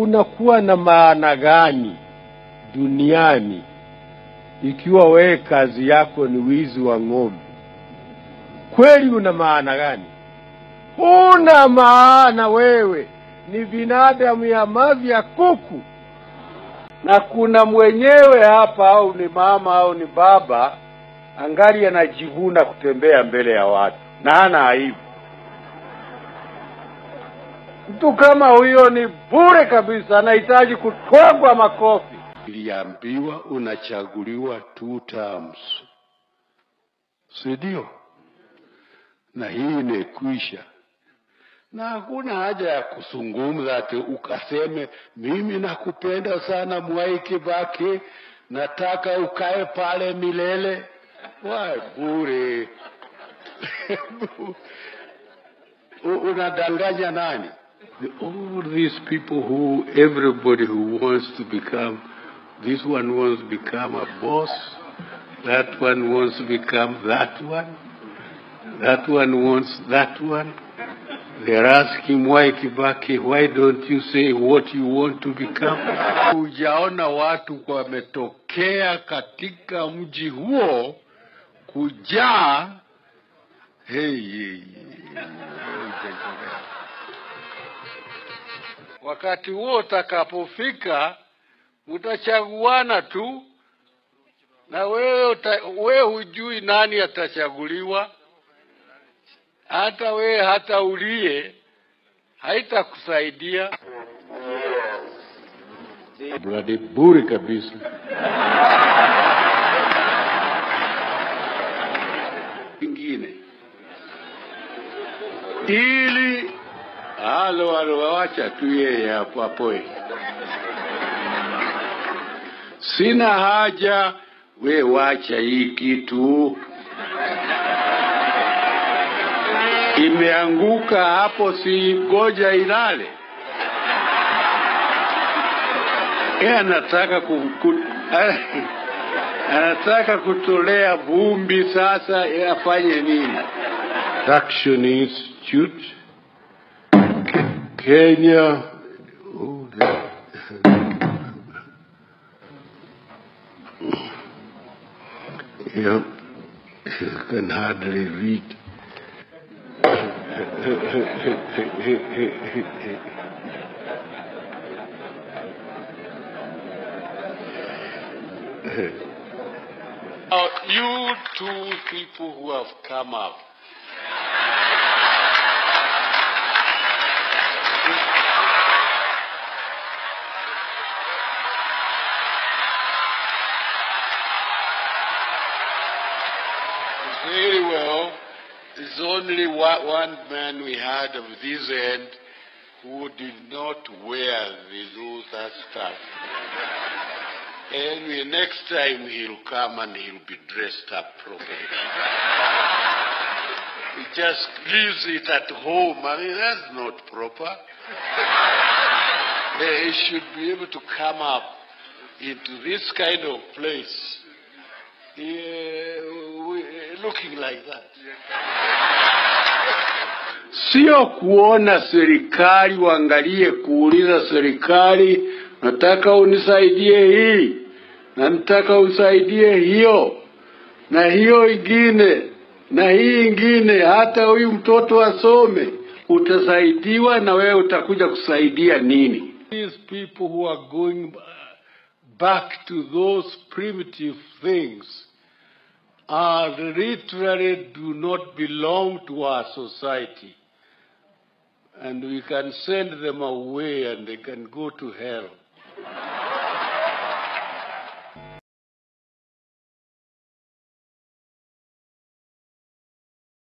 Unakuwa na maana gani duniani ikiwa wewe kazi yako ni wizi wa ng'ombe? Kweli una maana gani? Huna maana wewe. Ni binadamu ya mavi ya kuku. Na kuna mwenyewe hapa, au ni mama au ni baba, angali anajivuna kutembea mbele ya watu na hana aibu. Mtu kama huyo ni bure kabisa, anahitaji kutwangwa makofi. Niliambiwa unachaguliwa 2 terms, si ndio? Na hii imekwisha. Na hakuna haja ya kuzungumza ati ukaseme mimi nakupenda sana Mwai Kibaki, nataka ukae pale milele. Wai bure. Unadanganya nani? All these people who, everybody who wants to become, this one wants to become a boss, that one wants to become that one wants that one. They're asking Mwai Kibaki, why don't you say what you want to become? Hujaona watu wametokea katika mji huo kujaa. Hey, hey, wakati huo utakapofika utachaguana tu, na wewe hujui nani atachaguliwa. Hata wewe hata ulie haitakusaidia. Bloody bure kabisa. Ingine ili halo halo, wacha tu yeye hapo hapo. Sina haja, we wacha hii kitu imeanguka hapo, si goja ilale. Yeye anataka kutolea vumbi sasa, afanye nini? Action Institute Kenya. Oh, yeah, you can hardly read. You two people who have come up, very well. There's only one man we had of this end who did not wear the that stuff. Anyway, next time he'll come and he'll be dressed up properly. He just leaves it at home. I mean, that's not proper. He should be able to come up into this kind of place looking like that. Sio kuona serikali waangalie kuuliza serikali, nataka unisaidie hii, na nataka usaidie hiyo, na hiyo ingine, na hii ingine, hata huyu mtoto asome. Utasaidiwa na wewe utakuja kusaidia nini? These people who are going back to those primitive things are literally do not belong to our society. And we can send them away and they can go to hell.